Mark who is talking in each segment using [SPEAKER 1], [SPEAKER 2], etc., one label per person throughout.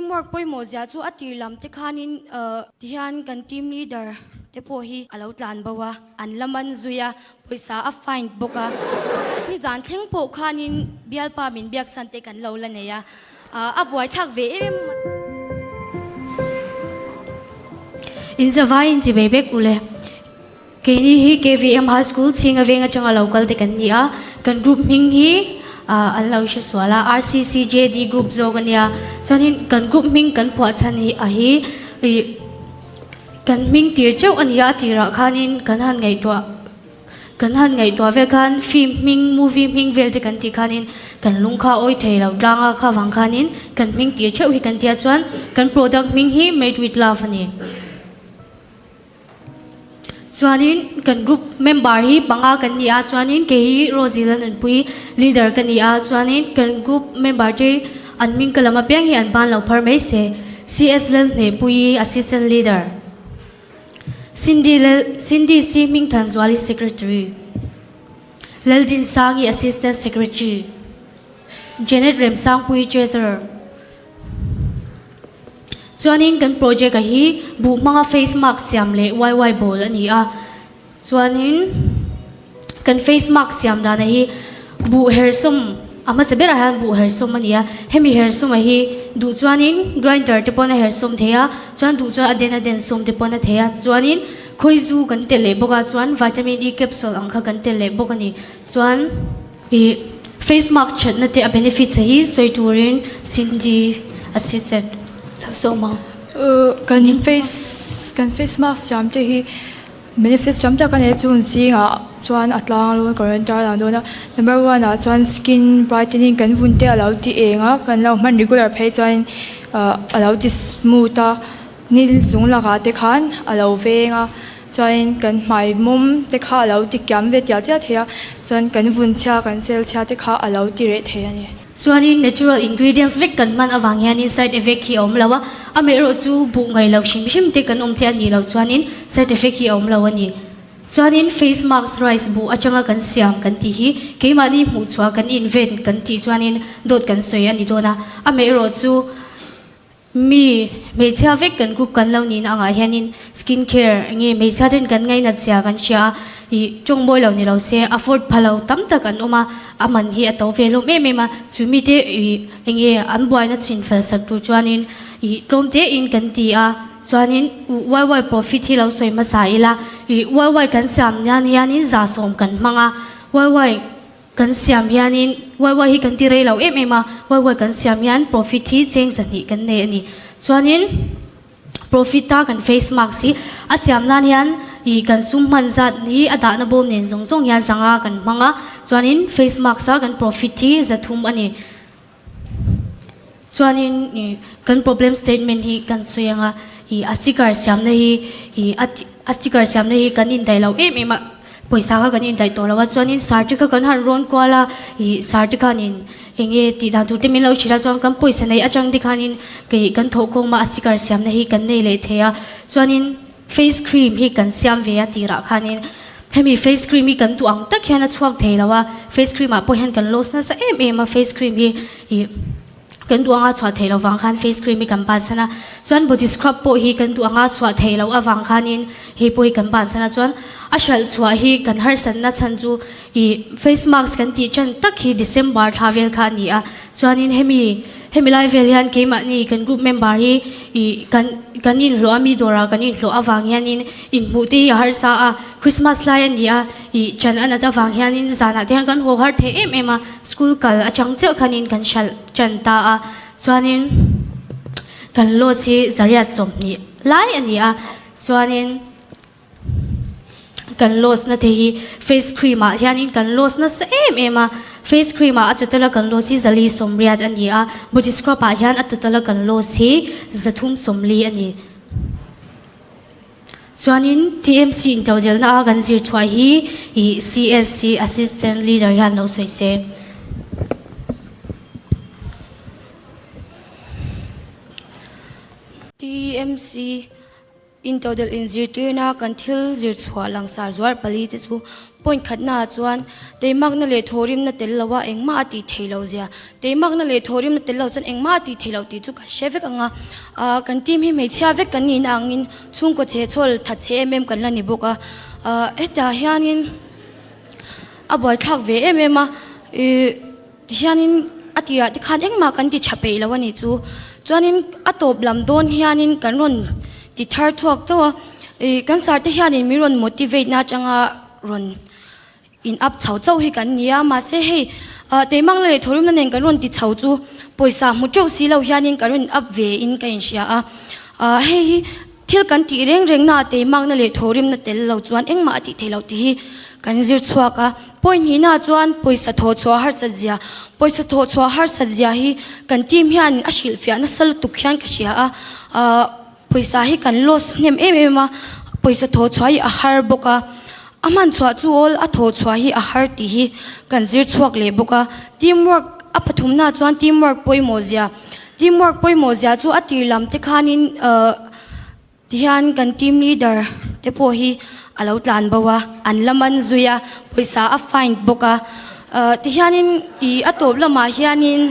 [SPEAKER 1] Teamwork pawimawh zia chu a tir lam te khanin tihian kan team leader te pawh hi a lo tlan bo a, an la man zui a, pawisa a fine bawk a. Nizan thleng pawh khanin bialpa min biaksan te kan lo la nei a, a buaithlak ve em em a.
[SPEAKER 2] In zavai in chi ve vek ule. Keini hi KVM High School chhinga veng atanga lo kal te kan ni a, kan group hming hi an lo hre sual a, RCCJD group zawk a nia. Chuanin kan group hming kan phuah chhan hi a hi ih kan hming tir teuh a ni a, a tirah khanin kan han ngaihtuah kan han ngaihtuah vel khan film hming movie hming vel te kan tih khanin kan lung kha awi thei lo tlang a, kha vang khanin kan hming tir theuh hi kan tia chuan kan product hming hi Made with Love a ni. Chuanin kan group member hi panga kan ni a, chuanin kei hi Rosie Lalnunpui leader ka ni a, chuanin kan group member te an hming ka lam apiang hi an ban lo phar mai se, CS Lalhnehpuii assistant leader, Cindy Lal Cindy C Hmingthanzuali secretary, Laldinsangi assistant secretary, Janet Remsangpuii treasurer. Chuanin kan project a hi buh hmanga face mask siam leh waiwai bawl a ni a. Chuanin kan face mask siam dana hi buh hersawm a hmasa berah hian buh hersawm a ni a. Hemi hersawm a hi duh chuanin grinder te pawn a hersawm thei a, chuan duh chuan a den a den sawm te pawn a thei a. Chuanin khawizu kan telh leh bawk a, chuan vitamin E capsule ang kha kan telh leh bawk a ni. Chuan. I face mask thatna te a benefits hi sawi turin Cindy a si chet lo zawk maw?
[SPEAKER 3] Kan face kan face mask siam te hi benefits tam tak a nei a, chung zingah chuan a tlang lawn ka rawn tar lang dawn a, number one ah chuan skin brightening kan vun te a lo ti eng a, kan lo hman regular phei chuan a lo ti smooth a. Nil zung lakah te khan a lo veng a, chuanin kan hmai mawm te kha a lo ti kiam ve tial tial thei a, chuan kan vun chhia kan sel chhia te kha a lo ti reh thei a ni.
[SPEAKER 2] Chuanin natural ingredients vek kan hman avang hianin side effect hi a awm lo a, amaherawh chu buh ngaih loh hrim hrim te kan awm te a nih loh chuanin side effect hi a awm lo a ni. Chuanin face mask rice buh atanga kan siam kan tih hi keimahni hmuhchhuah kan invent kan tih chuanin dawt kan sawi a ni dawn a, amaherawh chu Mi hmeichhia vek kan group kan lo nihna angah hianin skin care enge hmeichhia ten kan ngainat zia kan hria a, ih tawng mawi lo ni lo se afford pha lo tam tak an awm a, a man hi a to ve hlawm em em a, chu mite ih enge an buaina chin fel sak tur chuanin ih tlawm te in kan ti a, chuanin yy profit hi lo sawi hmasa ila, ih yy kan siam nan hianin 110 kan hmang a, yy. Kan siam hianin YY hi kan ti rei lo em em a, YY kan siam hian profit hi cheng 200 kan nei a ni. Chuanin profit a kan face mask hi a siam nan hian ih kan sum hman zat hi a dahna bawm nen zawng zawng hian 500 kan hmang a, chuanin face mask a kan profit hi 300 a ni. Chuanin ih kan problem statement hi kan sawi ang a, ih a sticker siamna hi ih a a sticker siamna hi kan indaih lo em em a, pawisa kha kan indaih tawh lo a, chuanin sir te kha kan han rawn kual a, ih sir te khanin eng nge tih dan tur te min lo hrilh a, chuan kan pawisa neih atang te khanin kei kan thawh khawm a, a sticker siamna hi kan nei leh thei a, chuanin face cream hi kan siam ve a tirah khanin hemi face cream hi kan duh ang tak hian a chhuak thei lo a, face cream ah pawh hian kan loss nasa em em a, face cream hi ih kan duh anga chhuah theih loh vang khan face cream hi kan bansan a, chuan body scrub pawh hi kan duh anga chhuah theih loh avang khanin hei pawh hi kan bansan a, chuan a hralh chhuah hi kan harsatna chhan chu ih face mask kan tih tan tak hi December thla vel kha a ni a, chuanin hemi hemi lai vel hian keimahni kan group member hi ih kan kan inhlawh a mi dawrah kan inhlawh avang hianin inhmuh te hi a harsa a, Christmas lai a ni a ih chan a nat avang hianin zanah te hian kan haw har thei em em a. School kal atang chiah khanin kan hralh tan ta a, chuanin kan load hi 120 lai a ni a, chuanin kan loss na te hi face cream ah hianin kan loss nasa em em a, face cream ah a total a kan loss hi 480 a ni a, body scrub ah hian a total a kan loss hi 340 a ni. Chuanin TMC intodelna a kan zir chhuah hi ih CSC Assistant Leader hian lo sawi se.
[SPEAKER 1] TMC. Intodelh inzirtirna kan thil zir chhuah langsar zuar pali te chu point khatnaah chuan teimakna leh thawhrimna tel loa engmah a tih theih loh zia, teimakna leh thawhrimna tel lo chuan engmah a tih theih loh tih chu kan hre vek ang a. Ahh kan team hi hmeichhia vek kan nihna angin chhungkaw chhehchhawl that chhe em em kan la ni bawk a. Ahh hetah hianin a buaithlak ve em em a, ih Tihianin a tirah te khan engmah kan ti tha peih lo a nih chu. Chuanin a tawp lam dawn hianin kan rawn ti thar thuak teuh a, ih kan sir te hianin min rawn motivate na atanga rawn in up chho chauh hi kan ni a, mahse hei ah teimakna leh thawhrimna nen kan rawn ti chho chu pawisa hmu teuh si lo hianin kan rawn up ve in ka inhria a, ah hei hi Thil kan tih reng reng na teimakna leh thawhrimna tel lo chuan engmah a tih theih loh tih hi kan zir chhuak a. Point hnihna chuan pawisa thawh chhuah harsat zia, pawisa thawh chhuah harsat zia hi kan team hian a hrilhfiah nasa lutuk hian ka hria a. Ahh pawisa hi kan loss hnem em em a, pawisa thawh chhuah hi a har bawk a, a hman chhuah chu awl a thawh chhuah hi a har tih hi kan zir chhuak leh bawk a. Team work a pathumna chuan team work pawimawh zia, Teamwork pawimawh zia chu a tir lam te khanin tihian kan team leader te pawh hi a lo tlan bo a, an la man zui a, pawisa a fine bawk a. Tihianin ih a tawp lamah hianin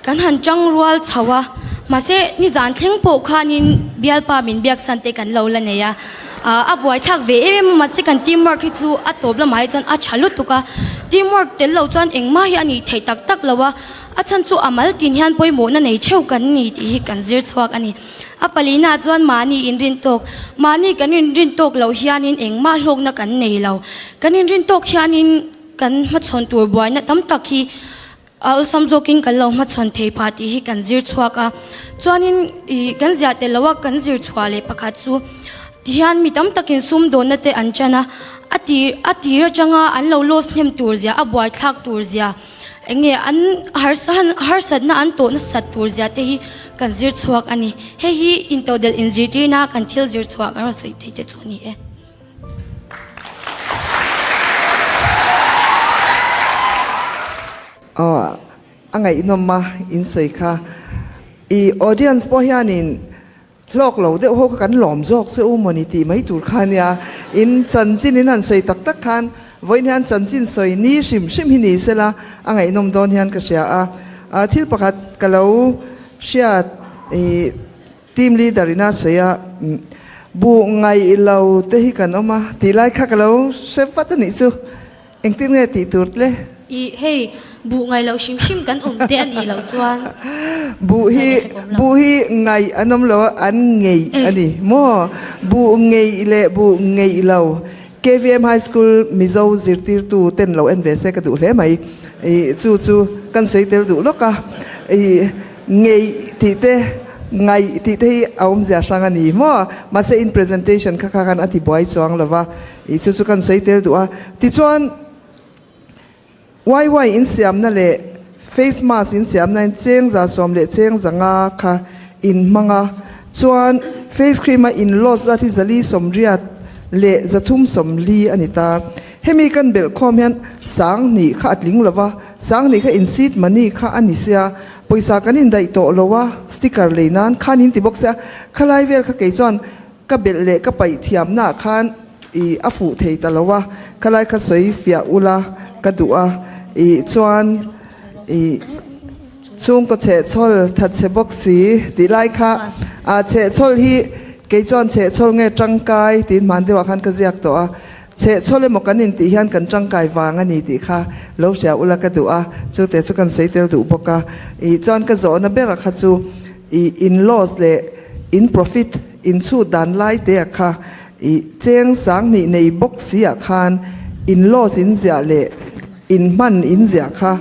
[SPEAKER 1] kan han tang rual chho a, mahse nizan thleng pawh khanin bialpa min biaksan te kan lo la nei a, a buaithlak ve em em a, mahse kan teamwork hi chu a tawp lamah hi chuan a tha lutuk a. Teamwork tel lo chuan engmah hi a nih theih tak tak lo a, a chhan chu a mal tin hian pawimawhna nei theuh kan ni tih hi kan zir chhuak a ni. A palina chuan mahni inrin tawk, mahni kan inrin tawk loh hianin engmah hlawkna kan nei lo. Kan inrin tawk hianin kan hmachhawn tur buaina tam tak hi a awlsam zawkin kan lo hmachhawn thei phah tih hi kan zir chhuak a. Chuanin ih kan ziah tel loa kan zir chhuah leh pakhat chu tihian mi tam takin sumdawnna te an chan a, a tir a tir atanga an lo loss hnem tur zia, a buaithlak tur zia, eng nge an harsa harsatna an tawh nasat tur zia te hi kan zir chhuak a ni. Hei hi intodelh inzirtirna kan thil zir chhuah kan rawn sawi thei te chu a ni e.
[SPEAKER 4] Aw a ngaihnawm a in sawi kha. I audience pawh hianin hlawk lo deuh ho kha kan lawm zawk che u mawni tih mai tur kha ania. In chanchin in han sawi tak tak khan vawiin hian chanchin sawi ni hrim hrim hi ni sela a ngaihnawm dawn hian ka hria a. Thil pakhat ka lo hriat i Team leader ina sawi a, buh ngaih lo te hi kan awm a tih lai kha ka lo hre vat a nih chu. Engtin nge tih tur tle?
[SPEAKER 2] Ih hei, buh ngaih loh hrim hrim kan awm te a nih loh chuan
[SPEAKER 4] Buh hi, buh hi ngaih an awm lo a, an ngeih a ni maw? Buh ngeih leh buh ngeih lo. KVM High School Mizo zirtirtu ten lo en ve se ka duh hle mai. Ih chu chu kan sawi tel duh lawk a. Ih. Ngeih tih te, ngaih tih te hi a awmzia hrang a ni maw? Mahse in presentation kha kha khan a ti buai chuang lo va, ih chu chu kan sawi tel duh a. Tichuan YY in siamna leh face mask in siamna in chengza 10 leh chengza nga kha in hmang a, chuan face cream a in loss zat hi 480 leh 340 a ni ta. Hemi kan belh khawm hian 2000 kha a tling lo va, 2000 kha in seat money kha a ni sia, pawisa kan indaih tawh lo a, sticker lei nan khan in ti bawk sia, khalai vel kha kei chuan ka belh leh ka paih thiamna ah khan ih a fuh thei ta lo a, khalai kha sawi fiah ula ka duh a, ih chuan ih chhungkaw chhehchhawl thatchhe bawk si tih lai kha ah chhehchhawl hi kei chuan chhehchhawl nge tangkai tiin hman deuhah khan ka ziak tawh a. Chhehchhawl emaw kan intih hian kan tangkai vang a ni tih kha lo hria ula ka duh a, chute chu kan sawi tel duh bawk a. Ih chuan ka zawhna bera kha chu ih in loss leh in profit in chhut dan lai te ah kha ih cheng 2000 nei bawk si ah khan in loss in ziah leh in hman in ziah kha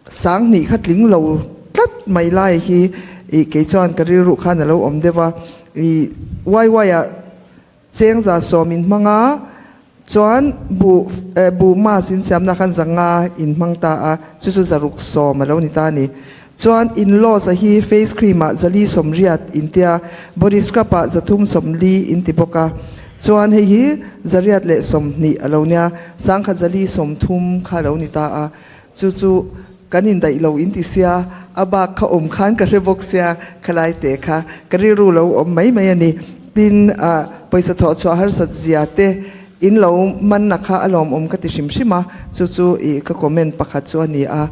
[SPEAKER 4] 2000 kha tling lo tlat mai lai hi ih kei chuan ka rilru khan a lo awm deuh a. Ih YY ah Cheng 10% in hmang a, chuan buh buh mass in siamna khan 500 in hmang ta a, chu chu 610 a lo ni ta a ni. Chuan in loss a hi face cream ah 480 in tia, body scrub ah 340 in ti bawk a, chuan hei hi 820 a lo nia, 1430 kha a lo ni ta a, chu chu. kan indaih lo in ti sia, a bak kha awm khan ka hre bawk sia, khalai te kha ka rilru lo awm mai mai a ni. Tin, pawisa thawh chhuah harsat zia te in lo manna kha a lawmawm ka ti hrim hrim a, chu chu ih ka comment pakhat chu a ni a,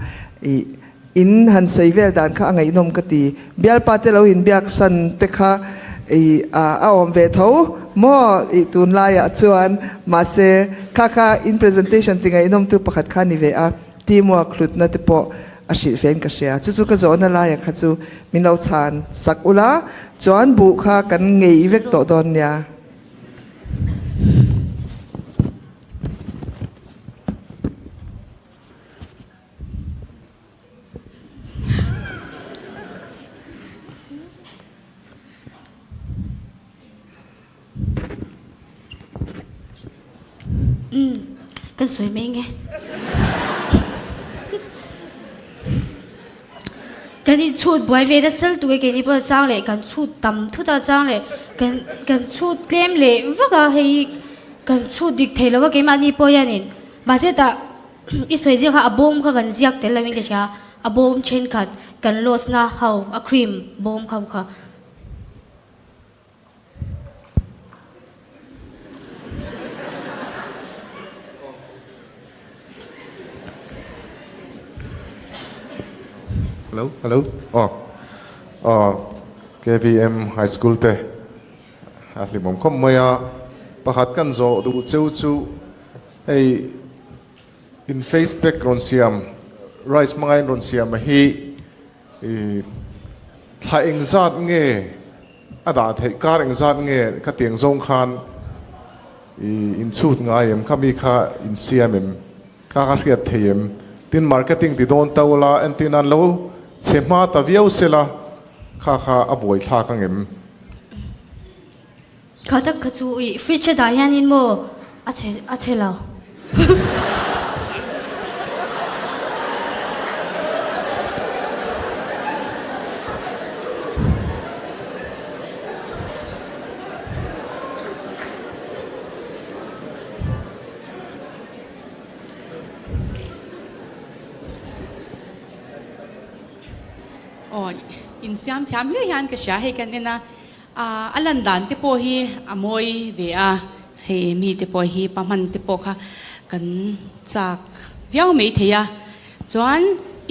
[SPEAKER 4] ih in han sawi vel dan kha a ngaihnawm ka ti. Bialpa te lo inbiak san te kha ih a awm ve tho maw ih tunlaiah chuan mahse kha kha in presentation ti ngaihnawmtu pakhat kha a ni ve a. Teamwork hlutna te pawh a hrilh fein ka hria. Chu chu ka zawhna laia kha chu min lo chhan sak ula, chuan buh kha kan ngei vek tawh dawn nia.
[SPEAKER 2] Umm, kan sawi mai nge. Kan in chhut buai ve nasa lutuk e keini pawh chang leh kan chhut tam thut a chang leh kan kan chhut tlem leh vak a hei hi kan chhut dik thei lo a keimahni pawh hianin mahse tah i sawi ziak kha a bawm kha kan ziak tel lo in ka hria a bawm thenkhat kan loss na ho a cream bawm ho kha.
[SPEAKER 5] Hello, hello. Aw, aw, KVM High School te a hlimawm khawp mai a, pakhat kan zawh duh cheu chu hei in face pack rawn siam, rice hmangain rawn siam a hi I thla engzat nge a dah theih, kar engzat nge khatiang zawng khan i inchhut ngai em, khami kha insiam em, kha kha hriat thei em, tin marketing ti dawn to la entir nan lo chhe hma ta viau se la kha kha a buai thlak ang em.
[SPEAKER 2] Kha tak kha chu i fridge a dah hianin maw a chhe a chhe lo.
[SPEAKER 6] Aw insiam thiam hle hian ka hria hei kan en a. A lan dan te pawh hi a mawi ve a, hei mi te pawh hi pa hman te pawh kha kan chak viau mai thei a, chuan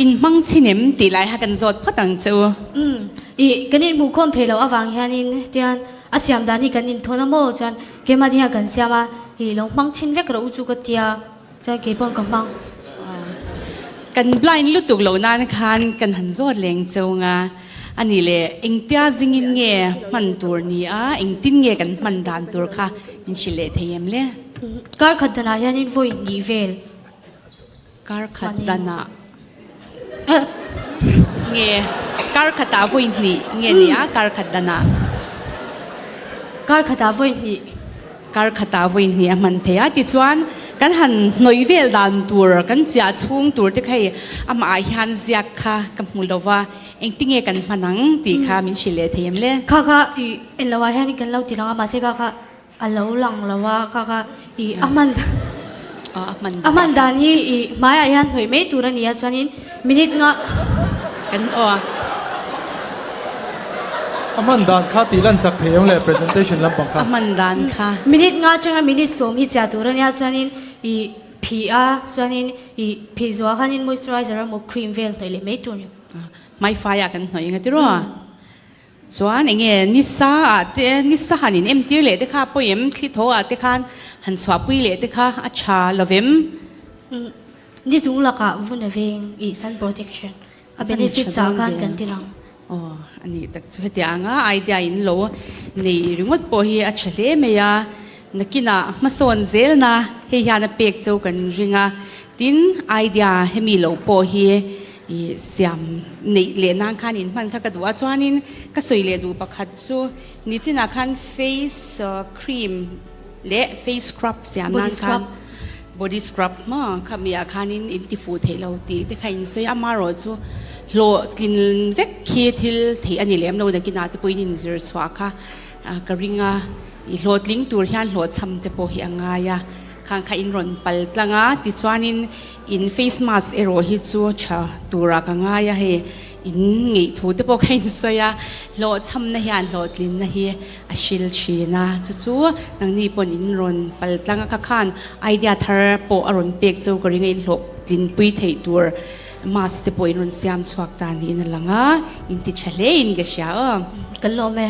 [SPEAKER 6] in hmang chhin em tih lai kha kan zawt phawt ang che u.
[SPEAKER 2] Umm, ih kan inhmuhkhawm theih loh avang hianin tian a siam dan hi kan inthawn a maw chuan keimah ni hian kan siam a, ih lo hmang chhin vek rawh u chu ka tia. Chuan kei pawh ka hmang.
[SPEAKER 6] Kan blind lutuk loh nan khan kan han zawt leng cheu nga. A nih leh engtia zingin nge hman tur ni a, engtin nge kan hman dan tur kha min hrilh leh thei em le?
[SPEAKER 2] Kar khat danah hianin vawi hnih vel.
[SPEAKER 6] Kar khat danah nge kar khatah vawi hnih nge ni a, kar khat danah?
[SPEAKER 2] Kar khatah vawi hnih.
[SPEAKER 6] Kar khatah vawi hnih a hman thei a, tichuan kan han hnawih vel dan tur, kan chiah chhung tur te kha hei amah ah hian ziak kha ka hmu lo va, engtinge kan hman ang tih kha min hrilh leh thei em le?
[SPEAKER 2] Kha kha i en lo ah hian kan lo ti lang a, mahse kha kha A lo lang lo a, kha kha i a hman a hman dan hi i hmaiah hian hnawih mai tur a ni a, chuanin minute nga
[SPEAKER 6] kan aw a.
[SPEAKER 7] A hman dan kha tih lan chak thei em le presentation lampang kha.
[SPEAKER 6] A hman dan kha.
[SPEAKER 2] Minute nga atanga minute sawm hi chiah tur a nia, chuanin i phih a, chuanin i phih zuah khanin moisturizer emaw cream vel hnawih leh mai tur a ni.
[SPEAKER 6] Hmaifaiah kan hnawih eng a tiraw? Chuan enge nisa ah te nisa han in entir leh te kha pawi em? Thli tho ah te khan han chhuahpui leh te kha a tha lo vem?
[SPEAKER 2] Ni chung lakah vun a veng i sun protection a benefits ah khan kan ti lang.
[SPEAKER 6] Aw a nih tak chu hetiang anga idea in lo nei ringawt pawh hi a tha hle mai a, nakinah hmasawn zelna hei hian a pek chu kan ring a, tin idea hemi lo pawh hi I siam neih leh nan khan in hman kha ka duh a, chuanin ka sawi leh duh pakhat chu nichinah khan face cream leh face scrub siam nan khan body scrub maw kha miah khanin in ti fuh theih lo tih te kha in sawi a, amaherawh chu hlawhtlin vek khi thil theih a ni lem lo nakinah te pawhin in zir chhuah kha ka ring a, i hlawhtling tur hian hlawhchham te pawh hi a ngai a. Khang kha in rawn pal tlang a, tichuanin in face mask erawh hi chu tha turah ka ngai a, hei in ngeih thu te pawh kha in sawi a, hlawhchhamna hian hlawhtlinna hi a hril thin a, chu chu nangni pawn in rawn pal tlang a, kha khan idea thar pawh a rawn pek chu ka ring a, in hlawhtlinpui theih tur mask te pawh in rawn siam chhuak ta niin a lang a, in ti tha hle in ka hria aw.
[SPEAKER 2] Kan lawm e.